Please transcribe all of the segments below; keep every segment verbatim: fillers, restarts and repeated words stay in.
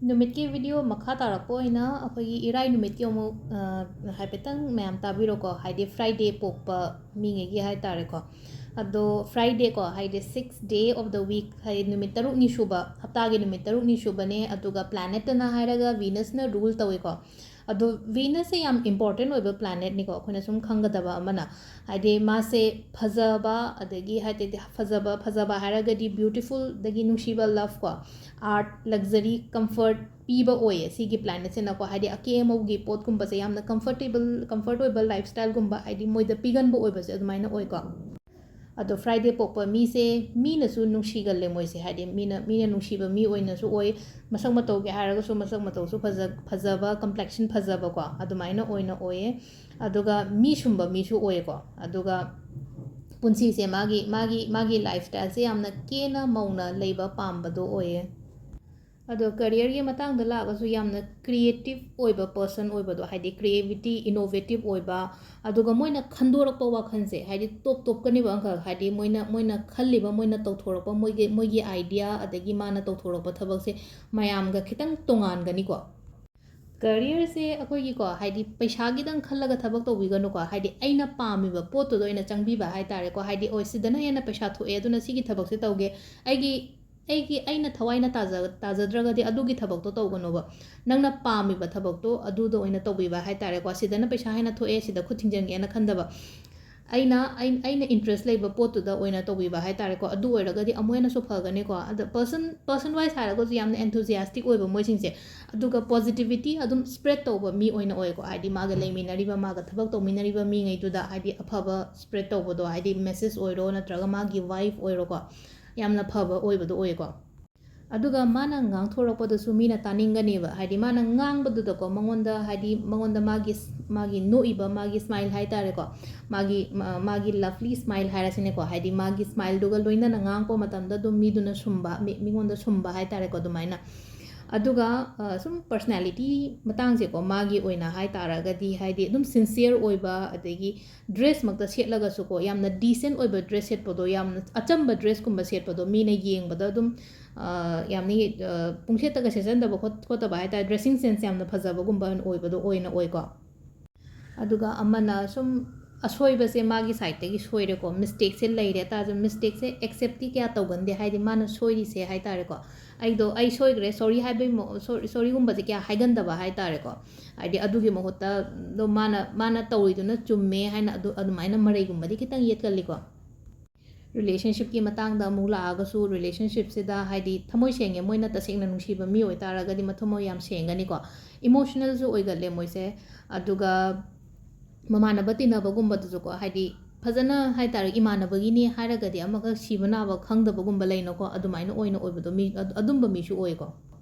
ꯅꯨꯃꯤꯠꯀꯤ video ꯃꯈꯥ ꯇꯥꯔꯛꯄ ꯑꯣꯏꯅ ꯑꯩꯈꯣꯏꯒꯤ ꯏꯔꯥꯏ ꯅꯨꯃꯤꯠꯀꯤ ꯑꯃꯨꯛ, ꯑ, ꯍꯥꯏꯐꯦꯠꯇꯪ ꯃꯌꯥꯝ ꯇꯥꯕꯤꯔꯣꯀꯣ, ꯍꯥꯏꯗꯤ Friday ꯄꯣꯛꯄ ꯃꯤꯉꯩꯒꯤ ꯍꯥꯏ ꯇꯥꯔꯦꯀꯣ꯫ ꯑꯗꯣ Fridayꯀꯣ, ꯍꯥꯏꯗꯤ sixth day of the week, ꯍꯥꯏꯗꯤ ꯅꯨꯃꯤꯠ ꯇꯔꯨꯛꯅꯤ ꯁꯨꯕ, ꯍꯞꯇꯥꯒꯤ ꯅꯨꯃꯤꯠ ꯇꯔꯨꯛꯅꯤ ꯁꯨꯕꯅꯦ, ꯑꯗꯨꯒ planetꯇꯅ ꯍꯥꯏꯔꯒ Venusꯅ rule ꯇꯧꯋꯦꯀꯣ꯫ ꯑꯗꯣ Venusꯁꯦ ꯌꯥꯝ important ꯑꯣꯏꯕ planetꯅꯤꯀꯣ, ꯑꯩꯈꯣꯏꯅ ꯁꯨꯝ ꯈꯪꯒꯗꯕ ꯑꯃꯅ, ꯍꯥꯏꯗꯤ ꯃꯥꯁꯦ ꯐꯖꯕ, ꯑꯗꯒꯤ ꯍꯥꯏꯗꯤ ꯐꯖꯕ, ꯐꯖꯕ ꯍꯥꯏꯔꯒꯗꯤ beautifulꯗꯒꯤ ꯅꯨꯡꯁꯤꯕ, love ꯀꯣ, art, luxury, comfort ꯄꯤꯕ ꯑꯣꯏꯌꯦ ꯁꯤꯒꯤ planetꯁꯤꯅꯀꯣ꯫ ꯍꯥꯏꯗꯤ ꯑꯀꯦ ꯑꯃꯧꯒꯤ ꯄꯣꯠꯀꯨꯝꯕꯁꯦ ꯌꯥꯝꯅ comfortable, comfort ꯑꯣꯏꯕ lifestyleꯒꯨꯝꯕ, ꯍꯥꯏꯗꯤ ꯃꯣꯏꯗ ꯄꯤꯒꯟꯕ ꯑꯣꯏꯕꯁꯦ ꯑꯗꯨꯃꯥꯏꯅ ꯑꯣꯏꯀꯣ꯫ ꯑꯗꯣ Friday ꯄꯣꯛꯄ ꯃꯤꯁꯦ ꯃꯤꯅꯁꯨ ꯅꯨꯡꯁꯤꯒꯜꯂꯦ ꯃꯣꯏꯁꯦ, ꯍꯥꯏꯗꯤ ꯃꯤꯅ, ꯃꯤꯅ ꯅꯨꯡꯁꯤꯕ ꯃꯤ ꯑꯣꯏꯅꯁꯨ ꯑꯣꯏ, ꯃꯁꯛ ꯃꯇꯧꯒꯤ ꯍꯥꯏꯔꯒꯁꯨ ꯃꯁꯛ ꯃꯇꯧꯁꯨ ꯐꯖ-, ꯐꯖꯕ, complexion ꯐꯖꯕꯀꯣ, ꯑꯗꯨꯃꯥꯏꯅ ꯑꯣꯏꯅ ꯑꯣꯏꯌꯦ꯫ ꯑꯗꯨꯒ ꯃꯤ ꯁꯨꯝꯕ ꯃꯤꯁꯨ ꯑꯣꯏꯌꯦꯀꯣ꯫ ꯑꯗꯨꯒ ꯄꯨꯟꯁꯤꯁꯦ ꯃꯥꯒꯤ, ꯃꯥꯒꯤ, ꯃꯥꯒꯤ lifestyleꯁꯦ ꯌꯥꯝꯅ ꯀꯦꯅ ꯃꯧꯅ ꯂꯩꯕ ꯄꯥꯝꯕꯗꯣ ꯑꯣꯏꯌꯦ꯫ ꯑꯗꯣ careerꯒꯤ ꯃꯇꯥꯡꯗ ꯂꯥꯛꯑꯒꯁꯨ ꯌꯥꯝꯅ creative ꯑꯣꯏꯕ person ꯑꯣꯏꯕꯗꯣ, ꯍꯥꯏꯗꯤ creativity, innovative ꯑꯣꯏꯕ, ꯑꯗꯨꯒ ꯃꯣꯏꯅ ꯈꯟꯗꯣꯔꯛꯄ ꯋꯥꯈꯜꯁꯦ, ꯍꯥꯏꯗꯤ top topꯀꯅꯦꯕ ꯑꯪꯀꯜ, ꯍꯥꯏꯗꯤ ꯃꯣꯏꯅ, ꯃꯣꯏꯅ ꯈꯜꯂꯤꯕ, ꯃꯣꯏꯅ ꯇꯧꯊꯣꯔꯛꯄ, ꯃꯣꯏꯒꯤ, ꯃꯣꯏꯒꯤ idea, ꯑꯗꯒꯤ ꯃꯥꯅ ꯇꯧꯊꯣꯔꯛꯄ ꯊꯕꯛꯁꯦ ꯃꯌꯥꯝꯒ ꯈꯤꯇꯪ ꯇꯣꯉꯥꯟꯒꯅꯤꯀꯣ꯫ Careerꯁꯦ ꯑꯩꯈꯣꯏꯒꯤꯀꯣ, ꯍꯥꯏꯗꯤ ꯄꯩꯁꯥꯒꯤꯗꯪ ꯈꯜꯂꯒ ꯊꯕꯛ ꯇꯧꯕꯤꯒꯅꯨꯀꯣ, ꯍꯥꯏꯗꯤ ꯑꯩꯅ ꯄꯥꯝꯃꯤꯕ ꯄꯣꯠꯇꯨꯗ ꯑꯣꯏꯅ ꯆꯪꯕꯤꯕ ꯍꯥꯏ ꯇꯥꯔꯦꯀꯣ꯫ ꯍꯥꯏꯗꯤ, "ꯑꯣ, ꯁꯤꯗꯅ ꯍꯦꯟꯅ ꯄꯩꯁꯥ ꯊꯣꯛꯑꯦ, ꯑꯗꯨꯅ ꯁꯤꯒꯤ ꯊꯕꯛꯁꯦ ꯇꯧꯒꯦ, ꯑꯩꯒꯤ, ꯑꯩꯒꯤ, ꯑꯩꯅ ꯊꯋꯥꯏꯅ ꯇꯥꯖ-, ꯇꯥꯖꯗ꯭ꯔꯒꯗꯤ ꯑꯗꯨꯒꯤ ꯊꯕꯛꯇꯣ ꯇꯧꯒꯅꯣꯕ꯫ ꯅꯪꯅ ꯄꯥꯝꯃꯤꯕ ꯊꯕꯛꯇꯣ ꯑꯗꯨꯗ ꯑꯣꯏꯅ ꯇꯧꯕꯤꯕ ꯍꯥꯏ ꯇꯥꯔꯦꯀꯣ꯫ ꯁꯤꯗꯅ ꯄꯩꯁꯥ ꯍꯦꯟꯅ ꯊꯣꯛꯑꯦ, ꯁꯤꯗ ꯈꯨꯠ ꯊꯤꯡꯖꯤꯟꯒꯦꯅ ꯈꯟꯗꯕ꯫ ꯑꯩꯅ, ꯑꯩ-, ꯑꯩꯅ interest ꯂꯩꯕ ꯄꯣꯠꯇꯨꯗ ꯑꯣꯏꯅ ꯇꯧꯕꯤꯕ ꯍꯥꯏ ꯇꯥꯔꯦꯀꯣ꯫ ꯑꯗꯨ ꯑꯣꯏꯔꯒꯗꯤ ꯑꯃꯨꯛ ꯍꯦꯟꯅꯁꯨ ꯐꯒꯅꯤꯀꯣ꯫ ꯑꯗ person, person wise ꯍꯥꯏꯔꯒꯁꯨ ꯌꯥꯝꯅ enthusiastic ꯑꯣꯏꯕ ꯃꯣꯏꯁꯤꯡꯁꯦ꯫ ꯑꯗꯨꯒ positivity ꯑꯗꯨꯝ spread ꯇꯧꯕ ꯃꯤ ꯑꯣꯏꯅ ꯑꯣꯏꯀꯣ꯫ ꯍꯥꯏꯗꯤ ꯃꯥꯒ ꯂꯩꯃꯤꯟꯅꯔꯤꯕ, ꯃꯥꯒ ꯊꯕꯛ ꯇꯧꯃꯤꯟꯅꯔꯤꯕ ꯃꯤꯉꯩꯗꯨꯗ ꯍꯥꯏꯗꯤ ꯑꯐꯕ spread ꯇꯧꯕꯗꯣ, ꯍꯥꯏꯗꯤ message ꯑꯣꯏꯔꯣ ꯅꯠꯇ꯭ꯔꯒ ꯃꯥꯒꯤ vibe ꯑꯣꯏꯔꯣꯀꯣ, ꯌꯥꯝꯅ ꯐꯕ ꯑꯣꯏꯕꯗꯣ ꯑꯣꯏꯀꯣ꯫ ꯑꯗꯨꯒ ꯃꯥꯅ ꯉꯥꯡꯊꯣꯔꯛꯄꯗꯁꯨ ꯃꯤꯅ ꯇꯥꯅꯤꯡꯒꯅꯦꯕ꯫ ꯍꯥꯏꯗꯤ ꯃꯥꯅ ꯉꯥꯡꯕꯗꯨꯗꯀꯣ, ꯃꯉꯣꯟꯗ, ꯍꯥꯏꯗꯤ ꯃꯉꯣꯟꯗ ꯃꯥꯒꯤ ꯁ-, ꯃꯥꯒꯤ ꯅꯣꯛꯏꯕ, ꯃꯥꯒꯤ smile ꯍꯥꯏ ꯇꯥꯔꯦꯀꯣ, ꯃꯥꯒꯤ, ꯃ-, ꯃꯥꯒꯤ lovely smile ꯍꯥꯏꯔꯁꯤꯅꯦꯀꯣ, ꯍꯥꯏꯗꯤ ꯃꯥꯒꯤ smileꯗꯨꯒ ꯂꯣꯏꯅꯅ ꯉꯥꯡꯉꯛꯄ ꯃꯇꯝꯗ ꯑꯗꯨꯝ ꯃꯤꯗꯨꯅ ꯁꯨꯝꯕ, ꯃꯤ-, ꯃꯤꯉꯣꯟꯗ ꯁꯨꯝꯕ ꯍꯥꯏ ꯇꯥꯔꯦꯀꯣ, ꯑꯗꯨꯃꯥꯏꯅ꯫ ꯑꯗꯨꯒ, ꯑ, ꯁꯨꯝ personality ꯃꯇꯥꯡꯁꯦꯀꯣ, ꯃꯥꯒꯤ ꯑꯣꯏꯅ ꯍꯥꯏ ꯇꯥꯔꯒꯗꯤ, ꯍꯥꯏꯗꯤ, ꯑꯗꯨꯝ sincere ꯑꯣꯏꯕ, ꯑꯗꯒꯤ dress ꯃꯛꯇ ꯁꯦꯠꯂꯒꯁꯨꯀꯣ, ꯌꯥꯝꯅ decent ꯑꯣꯏꯕ dress ꯁꯦꯠꯄꯗꯣ, ꯌꯥꯝꯅ ꯑꯆꯝꯕ dressꯀꯨꯝꯕ ꯁꯦꯠꯄꯗꯣ, ꯃꯤꯅ ꯌꯦꯡꯕꯗ ꯑꯗꯨꯝ, ꯑ, ꯌꯥꯝꯅ, ꯑ, ꯄꯨꯡꯁꯦꯠꯇꯒ ꯁꯦꯠꯆꯟꯗꯕ ꯈꯣꯠ-, ꯈꯣꯠꯇꯕ ꯍꯥꯏ ꯇꯥꯔꯦ, dressing sense ꯌꯥꯝꯅ ꯐꯖꯕꯒꯨꯝꯕ ꯑꯣꯏꯕꯗꯣ ꯑꯣꯏꯅ ꯑꯣꯏꯀꯣ꯫ ꯑꯗꯨꯒ ꯑꯃꯅ ꯁꯨꯝ ꯑꯁꯣꯏꯕꯁꯦ ꯃꯥꯒꯤ sideꯇꯒꯤ ꯁꯣꯏꯔꯦꯀꯣ, mistakeꯁꯦ ꯂꯩꯔꯦ ꯇꯥꯔꯁꯨ, mistakeꯁꯦ acceptꯇꯤ ꯀꯌꯥ ꯇꯧꯒꯟꯗꯦ, ꯍꯥꯏꯗꯤ ꯃꯥꯅ ꯁꯣꯏꯔꯤꯁꯦ ꯍꯥꯏ ꯇꯥꯔꯦꯀꯣ, "ꯑꯩꯗꯣ, ꯑꯩ ꯁꯣꯏꯈ꯭ꯔꯦ, sorry" ꯍꯥꯏꯕꯒꯤ ꯃꯑꯣ-, sorry, sorryꯒꯨꯝꯕꯁꯦ ꯀꯌꯥ ꯍꯥꯏꯒꯟꯗꯕ ꯍꯥꯏ ꯇꯥꯔꯦꯀꯣ꯫ ꯍꯥꯏꯗꯤ ꯑꯗꯨꯒꯤ ꯃꯍꯨꯠꯇ ꯑꯗꯨꯝ ꯃꯥꯅ, ꯃꯥꯅ ꯇꯧꯔꯤꯗꯨꯅ ꯆꯨꯝꯃꯦ ꯍꯥꯏꯅ ꯑꯗꯨ, ꯑꯗꯨꯃꯥꯏꯅ ꯃꯔꯩꯒꯨꯝꯕꯗꯤ ꯈꯤꯇꯪ ꯌꯦꯠꯀꯜꯂꯤꯀꯣ꯫ Relationshipꯀꯤ ꯃꯇꯥꯡꯗ ꯑꯃꯨꯛ ꯂꯥꯛꯑꯒꯁꯨ, relationshipꯁꯤꯗ ꯍꯥꯏꯗꯤ ꯊꯃꯣꯏ ꯁꯦꯡꯉꯦ, ꯃꯣꯏꯅ ꯇꯁꯦꯡꯅ ꯅꯨꯡꯁꯤꯕ ꯃꯤ ꯑꯣꯏꯇꯥꯔꯒꯗꯤ ꯃꯊꯃꯣꯏ ꯌꯥꯝ ꯁꯦꯡꯒꯅꯤꯀꯣ꯫ Emotionalꯁꯨ ꯑꯣꯏꯒꯜꯂꯦ ꯃꯣꯏꯁꯦ꯫ ꯑꯗꯨꯒ ꯃꯃꯥꯟꯅꯕ ꯇꯤꯟꯅꯕꯒꯨꯝꯕꯗꯨꯁꯨꯀꯣ, ꯍꯥꯏꯗꯤ ꯐꯖꯅ ꯍꯥꯏ ꯇꯥꯔꯦ, ꯏꯃꯥꯟꯅꯕꯒꯤꯅꯤ ꯍꯥꯏꯔꯒꯗꯤ ꯑꯃꯈꯛ ꯁꯤꯕ ꯅꯥꯕ ꯈꯪꯗꯕꯒꯨꯝꯕ ꯂꯩꯅꯀꯣ, ꯑꯗꯨꯃꯥꯏꯅ ꯑꯣꯏꯅ ꯑꯣꯏꯕꯗꯣ, ꯃꯤ ꯑꯗꯨ-, ꯑꯗꯨꯝꯕ ꯃꯤꯁꯨ ꯑꯣꯏꯀꯣ꯫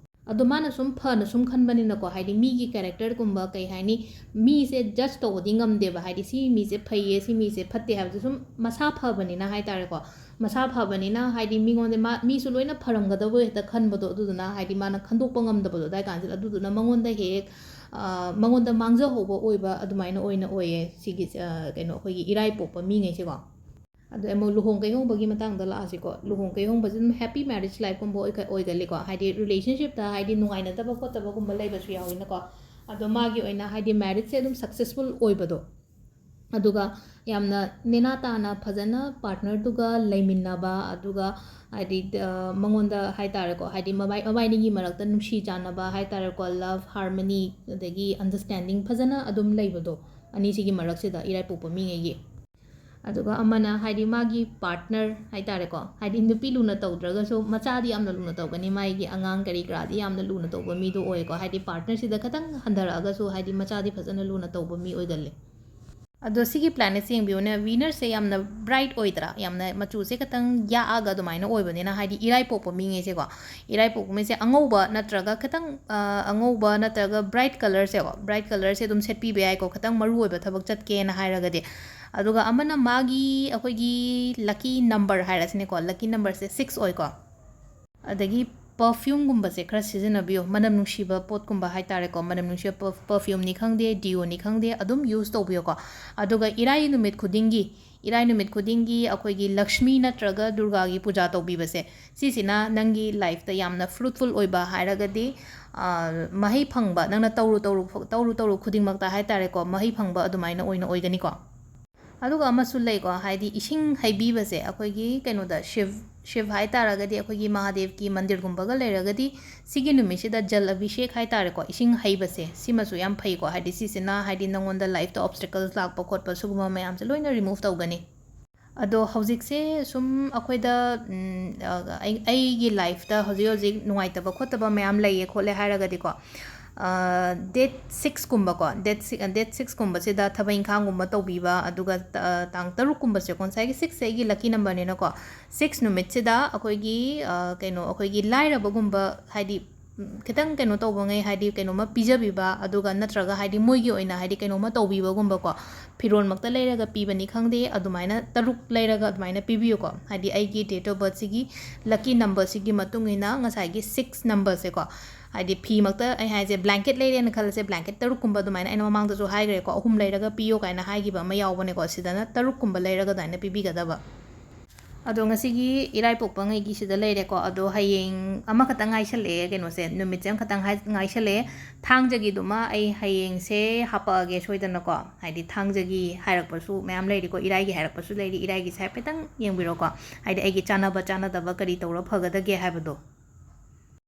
ꯑꯗꯣ ꯃꯥꯅ ꯁꯨꯝ ꯐꯅ ꯁꯨꯝ ꯈꯟꯕꯅꯤꯅꯀꯣ, ꯍꯥꯏꯗꯤ ꯃꯤꯒꯤ characterꯒꯨꯝꯕ, ꯀꯩ ꯍꯥꯏꯅꯤ, ꯃꯤꯁꯦ judge ꯇꯧꯕꯗꯤ ꯉꯝꯗꯦꯕ, ꯍꯥꯏꯗꯤ ꯁꯤ ꯃꯤꯁꯦ ꯐꯩꯌꯦ, ꯁꯤ ꯃꯤꯁꯦ ꯐꯠꯇꯦ ꯍꯥꯏꯕꯗꯨ ꯁꯨꯝ ꯃꯁꯥ ꯐꯕꯅꯤꯅ ꯍꯥꯏ ꯇꯥꯔꯦꯀꯣ, ꯃꯁꯥ ꯐꯕꯅꯤꯅ ꯍꯥꯏꯗꯤ ꯃꯤꯉꯣꯟꯗ ꯃꯥ, ꯃꯤꯁꯨ ꯂꯣꯏꯅ ꯐꯔꯝꯒꯗꯕ ꯍꯦꯛꯇ ꯈꯟꯕꯗꯣ, ꯑꯗꯨꯗꯨꯅ ꯍꯥꯏꯗꯤ ꯃꯥꯅ ꯈꯟꯗꯣꯛꯄ ꯉꯝꯗꯕꯗꯣ ꯑꯗꯥꯏ ꯀꯥꯟꯁꯤꯗ, ꯑꯗꯨꯗꯨꯅ ꯃꯉꯣꯟꯗ ꯍꯦꯛ, ꯑ, ꯃꯉꯣꯟꯗ ꯃꯥꯡꯖꯍꯧꯕ ꯑꯣꯏꯕ ꯑꯗꯨꯃꯥꯏꯅ ꯑꯣꯏꯅ ꯑꯣꯏꯌꯦ ꯁꯤꯒꯤ, ꯑ, ꯀꯩꯅꯣ, ꯑꯩꯈꯣꯏꯒꯤ ꯏꯔꯥꯏꯄꯣꯛꯄ ꯃꯤꯉꯩꯁꯦꯀꯣ꯫ ꯑꯗꯣ ꯑꯃꯨꯛ ꯂꯨꯍꯣꯡ ꯀꯩꯍꯣꯡꯕꯒꯤ ꯃꯇꯥꯡꯗ ꯂꯥꯛꯑꯁꯤꯀꯣ꯫ ꯂꯨꯍꯣꯡ ꯀꯩꯍꯣꯡꯕꯁꯦ ꯑꯗꯨꯝ happy marriage lifeꯀꯨꯝꯕ ꯑꯣꯏꯒ-, ꯑꯣꯏꯒꯜꯂꯤꯀꯣ꯫ ꯍꯥꯏꯗꯤ relationshipꯇ ꯍꯥꯏꯗꯤ ꯅꯨꯡꯉꯥꯏꯅꯗꯕ ꯈꯣꯠꯇꯕꯒꯨꯝꯕ ꯂꯩꯕꯁꯨ ꯌꯥꯎꯋꯤꯅꯀꯣ꯫ ꯑꯗꯣ ꯃꯥꯒꯤ ꯑꯣꯏꯅ ꯍꯥꯏꯗꯤ marriageꯁꯦ ꯑꯗꯨꯝ successful ꯑꯣꯏꯕꯗꯣ, ꯑꯗꯨꯒ ꯌꯥꯝꯅ ꯅꯦꯅꯥ ꯇꯥꯅ ꯐꯖꯅ partnerꯗꯨꯒ ꯂꯩꯃꯤꯟꯅꯕ, ꯑꯗꯨꯒ ꯍꯥꯏꯗꯤ, ꯑ, ꯃꯉꯣꯟꯗ ꯍꯥꯏ ꯇꯥꯔꯦꯀꯣ, ꯍꯥꯏꯗꯤ ꯃꯕꯥꯏ-, ꯃꯕꯥꯏꯅꯤꯒꯤ ꯃꯔꯛꯇ ꯅꯨꯡꯁꯤ ꯆꯥꯟꯅꯕ ꯍꯥꯏ ꯇꯥꯔꯦꯀꯣ, love, harmony, ꯑꯗꯒꯤ understanding ꯐꯖꯅ ꯑꯗꯨꯝ ꯂꯩꯕꯗꯣ ꯑꯅꯤꯁꯤꯒꯤ ꯃꯔꯛꯁꯤꯗ, ꯏꯔꯥꯏꯄꯣꯛꯄ ꯃꯤꯉꯩꯒꯤ꯫ ꯑꯗꯨꯒ ꯑꯃꯅ ꯍꯥꯏꯗꯤ ꯃꯥꯒꯤ partner ꯍꯥꯏ ꯇꯥꯔꯦꯀꯣ, ꯍꯥꯏꯗꯤ ꯅꯨꯄꯤ ꯂꯨꯅ ꯇꯧꯗ꯭ꯔꯒꯁꯨ ꯃꯆꯥꯗꯤ ꯌꯥꯝꯅ ꯂꯨꯅ ꯇꯧꯒꯅꯤ, ꯃꯥꯒꯤ ꯑꯉꯥꯡ ꯀꯔꯤ ꯀꯔꯥꯗꯤ ꯌꯥꯝꯅ ꯂꯨꯅ ꯇꯧꯕ ꯃꯤꯗꯣ ꯑꯣꯏꯀꯣ꯫ ꯍꯥꯏꯗꯤ partnerꯁꯤꯗ ꯈꯤꯇꯪ ꯍꯟꯊꯔꯛꯑꯒꯁꯨ ꯍꯥꯏꯗꯤ ꯃꯆꯥꯗꯤ ꯐꯖꯅ ꯂꯨꯅ ꯇꯧꯕ ꯃꯤ ꯑꯣꯏꯒꯜꯂꯤ꯫ ꯑꯗꯣ ꯁꯤꯒꯤ planetꯁꯦ ꯌꯦꯡꯕꯤꯌꯨꯅꯦ, Venusꯁꯦ ꯌꯥꯝꯅ bright ꯑꯣꯏꯗ꯭ꯔꯥ? ꯌꯥꯝꯅ ꯃꯆꯨꯁꯦ ꯈꯤꯇꯪ ꯌꯥꯛꯑꯒ ꯑꯗꯨꯃꯥꯏꯅ ꯑꯣꯏꯕꯅꯤꯅ, ꯍꯥꯏꯗꯤ ꯏꯔꯥꯏꯄꯣꯛꯄ ꯃꯤꯉꯩꯁꯦꯀꯣ, ꯏꯔꯥꯏꯄꯣꯛꯄ ꯃꯤꯁꯦ ꯑꯉꯧꯕ ꯅꯠꯇ꯭ꯔꯒ ꯈꯤꯇꯪ, ꯑ, ꯑꯉꯧꯕ ꯅꯠꯇ꯭ꯔꯒ bright colourꯁꯦꯀꯣ, bright colourꯁꯦ ꯑꯗꯨꯝ ꯁꯦꯠꯄꯤꯕ ꯌꯥꯏꯀꯣ, ꯈꯤꯇꯪ ꯃꯔꯨ ꯑꯣꯏꯕ ꯊꯕꯛ ꯆꯠꯀꯦꯅ ꯍꯥꯏꯔꯒꯗꯤ꯫ ꯑꯗꯨꯒ ꯑꯃꯅ ꯃꯥꯒꯤ ꯑꯩꯈꯣꯏꯒꯤ lucky number ꯍꯥꯏꯔꯁꯤꯅꯦꯀꯣ, lucky numberꯁꯦ six ꯑꯣꯏꯀꯣ꯫ ꯑꯗꯒꯤ ꯄꯔꯐ꯭ꯌꯨꯝꯒꯨꯝꯕꯁꯦ ꯈꯔ ꯁꯤꯖꯤꯟꯅꯕꯤꯌꯣ꯫ ꯃꯅꯝ ꯅꯨꯡꯁꯤꯕ ꯄꯣꯠꯀꯨꯝꯕ ꯍꯥꯏ ꯇꯥꯔꯦꯀꯣ, ꯃꯅꯝ ꯅꯨꯡꯁꯤꯕ ꯄꯔꯐ꯭ꯌꯨꯝꯅꯤ ꯈꯪꯗꯦ, ꯗꯤꯑꯣꯅꯤ ꯈꯪꯗꯦ, ꯑꯗꯨꯝ ꯌꯨꯁ ꯇꯧꯕꯤꯌꯣꯀꯣ꯫ ꯑꯗꯨꯒ ꯏꯔꯥꯏ ꯅꯨꯃꯤꯠ ꯈꯨꯗꯤꯡꯒꯤ, ꯏꯔꯥꯏ ꯅꯨꯃꯤꯠ ꯈꯨꯗꯤꯡꯒꯤ ꯑꯩꯈꯣꯏꯒꯤ ꯂꯛꯁꯃꯤ ꯅꯠꯇ꯭ꯔꯒ ꯗꯨꯔꯒꯥꯒꯤ ꯄꯨꯖꯥ ꯇꯧꯕꯤꯕꯁꯦ, ꯁꯤꯁꯤꯅ ꯅꯪꯒꯤ ꯂꯥꯏꯐꯇ ꯌꯥꯝꯅ ꯐ꯭ꯔꯨꯠꯐꯨꯜ ꯑꯣꯏꯕ ꯍꯥꯏꯔꯒꯗꯤ, ꯃꯍꯩ ꯐꯪꯕ, ꯅꯪꯅ ꯇꯧꯔꯨ ꯇꯧꯔꯨ ꯇꯧꯔꯨ ꯇꯧꯔꯨ ꯈꯨꯗꯤꯡꯃꯛꯇ ꯍꯥꯏ ꯇꯥꯔꯦꯀꯣ, ꯃꯍꯩ ꯐꯪꯕ ꯑꯗꯨꯃꯥꯏꯅ ꯑꯣꯏꯅ ꯑꯣꯏꯒꯅꯤꯀꯣ꯫ ꯑꯗꯨꯒ ꯑꯃꯁꯨ ꯂꯩꯀꯣ, ꯍꯥꯏꯗꯤ ꯏꯁꯤꯡ ꯍꯩꯕꯤꯕꯁꯦ ꯑꯩꯈꯣꯏꯒꯤ ꯀꯩꯅꯣꯗ, ꯁꯤꯕ, ꯁꯤꯕ ꯍꯥꯏ ꯇꯥꯔꯒꯗꯤ ꯑꯩꯈꯣꯏꯒꯤ ꯃꯍꯥꯗꯦꯕꯀꯤ ꯃꯟꯗꯤꯔꯒꯨꯝꯕꯒ ꯂꯩꯔꯒꯗꯤ, ꯁꯤꯒꯤ ꯅꯨꯃꯤꯠꯁꯤꯗ ꯖꯜ ꯑꯚꯤꯁꯦꯛ ꯍꯥꯏ ꯇꯥꯔꯦꯀꯣ, ꯏꯁꯤꯡ ꯍꯩꯕꯁꯦ, ꯁꯤꯃꯁꯨ ꯌꯥꯝ ꯐꯩꯀꯣ꯫ ꯍꯥꯏꯗꯤ ꯁꯤꯁꯤꯅ ꯍꯥꯏꯗꯤ ꯅꯪꯉꯣꯟꯗ ꯂꯥꯏꯐꯇ ꯑꯣꯕꯁꯇꯦꯀꯜꯁ ꯂꯥꯛꯄ ꯈꯣꯠꯄ ꯁꯤꯒꯨꯝꯕ ꯃꯌꯥꯝꯁꯦ ꯂꯣꯏꯅ ꯔꯤꯃꯨꯚ ꯇꯧꯒꯅꯤ꯫ ꯑꯗꯣ ꯍꯧꯖꯤꯛꯁꯦ ꯁꯨꯝ ꯑꯩꯈꯣꯏꯗ, ꯎꯝ, ꯑ, ꯑꯩ-, ꯑꯩꯒꯤ ꯂꯥꯏꯐꯇ ꯍꯧꯖꯤꯛ ꯍꯧꯖꯤꯛ ꯅꯨꯡꯉꯥꯏꯇꯕ ꯈꯣꯠꯇꯕ ꯃꯌꯥꯝ ꯂꯩꯌꯦ ꯈꯣꯠꯂꯦ ꯍꯥꯏꯔꯒꯗꯤꯀꯣ, ꯑ, ꯗꯦꯠ ꯁꯤꯛꯁꯀꯨꯝꯕꯀꯣ, ꯗꯦꯠ ꯁꯤꯛꯁ, ꯗꯦꯠ ꯁꯤꯛꯁꯀꯨꯝꯕꯁꯤꯗ ꯊꯕꯛ ꯏꯪꯈꯥꯡꯒꯨꯝꯕ ꯇꯧꯕꯤꯕ, ꯑꯗꯨꯒ ꯇ-, ꯇꯥꯡ ꯇꯔꯨꯛꯀꯨꯝꯕꯁꯦꯀꯣ, ꯉꯁꯥꯏꯒꯤ ꯁꯤꯛꯁꯁꯦ ꯑꯩꯒꯤ ꯂꯛꯀꯤ ꯅꯝꯕꯔꯅꯤꯅꯀꯣ, ꯁꯤꯛꯁ ꯅꯨꯃꯤꯠꯁꯤꯗ ꯑꯩꯈꯣꯏꯒꯤ, ꯑ, ꯀꯩꯅꯣ, ꯑꯩꯈꯣꯏꯒꯤ ꯂꯥꯏꯔꯕꯒꯨꯝꯕ, ꯍꯥꯏꯗꯤ, ꯎꯝ, ꯈꯤꯇꯪ ꯀꯩꯅꯣ ꯇꯧꯕꯉꯩ, ꯍꯥꯏꯗꯤ ꯀꯩꯅꯣꯝꯃ ꯄꯤꯖꯕꯤꯕ, ꯑꯗꯨꯒ ꯅꯠꯇ꯭ꯔꯒ ꯍꯥꯏꯗꯤ ꯃꯣꯏꯒꯤ ꯑꯣꯏꯅ ꯍꯥꯏꯗꯤ ꯀꯩꯅꯣꯝꯃ ꯇꯧꯕꯤꯕꯒꯨꯝꯕꯀꯣ, ꯐꯤꯔꯣꯜꯃꯛꯇ ꯂꯩꯔꯒ ꯄꯤꯕꯅꯤ ꯈꯪꯗꯦ, ꯑꯗꯨꯃꯥꯏꯅ ꯇꯔꯨꯛ ꯂꯩꯔꯒ ꯑꯗꯨꯃꯥꯏꯅ ꯄꯤꯕꯤꯌꯨꯀꯣ꯫ ꯍꯥꯏꯗꯤ ꯑꯩꯒꯤ date of birthꯁꯤꯒꯤ lucky numberꯁꯤꯒꯤ ꯃꯇꯨꯡ ꯏꯟꯅ ꯉꯁꯥꯏꯒꯤ ꯁꯤꯛꯁ numberꯁꯦꯀꯣ, ꯍꯥꯏꯗꯤ ꯐꯤꯃꯛꯇ ꯑꯩ ꯍꯥꯏꯁꯦ blanket ꯂꯩꯔꯦꯅ ꯈꯜꯂꯁꯦ, blanket ꯇꯔꯨꯛꯀꯨꯝꯕ ꯑꯗꯨꯃꯥꯏꯅ ꯑꯩꯅ ꯃꯃꯥꯡꯗꯁꯨ ꯍꯥꯏꯈ꯭ꯔꯦꯀꯣ, ꯑꯍꯨꯝ ꯂꯩꯔꯒ ꯄꯤꯌꯣ ꯀꯥꯏꯅ ꯍꯥꯏꯈꯤꯕ ꯑꯃ ꯌꯥꯎꯕꯅꯦꯀꯣ, ꯁꯤꯗꯅ ꯇꯔꯨꯛꯀꯨꯝꯕ ꯂꯩꯔꯒ ꯑꯗꯨꯃꯥꯏꯅ ꯄꯤꯕꯤꯒꯗꯕ꯫ ꯑꯗꯣ ꯉꯁꯤꯒꯤ ꯏꯔꯥꯏꯄꯣꯛꯄ ꯉꯩꯒꯤꯁꯤꯗ ꯂꯩꯔꯦꯀꯣ꯫ ꯑꯗꯣ ꯍꯌꯦꯡ ꯑꯃꯈꯛꯇꯪ ꯉꯥꯏꯁꯜꯂꯛꯑꯦ, ꯀꯩꯅꯣꯁꯦ, ꯅꯨꯃꯤꯠꯁꯦ ꯑꯃꯈꯛꯇꯪ ꯍꯥꯏ-, ꯉꯥꯏꯁꯜꯂꯛꯑꯦ꯫ ꯊꯥꯡꯖꯒꯤꯗꯨꯃ ꯑꯩ ꯍꯌꯦꯡꯁꯦ ꯍꯥꯄꯛꯑꯒꯦ ꯁꯣꯏꯗꯅꯀꯣ꯫ ꯍꯥꯏꯗꯤ ꯊꯥꯡꯖꯒꯤ ꯍꯥꯏꯔꯛꯄꯁꯨ ꯃꯌꯥꯝ ꯂꯩꯔꯤꯀꯣ, ꯏꯔꯥꯏꯒꯤ ꯍꯥꯏꯔꯛꯄꯁꯨ ꯂꯩꯔꯤ, ꯏꯔꯥꯏꯒꯤꯁꯦ ꯍꯥꯏꯐꯦꯠꯇꯪ ꯌꯦꯡꯕꯤꯔꯣꯀꯣ꯫ ꯍꯥꯏꯗꯤ ꯑꯩꯒꯤ ꯆꯥꯟꯅꯕ ꯆꯥꯟꯅꯗꯕ ꯀꯔꯤ ꯇꯧꯔ ꯐꯒꯗꯒꯦ ꯍꯥꯏꯕꯗꯣ꯫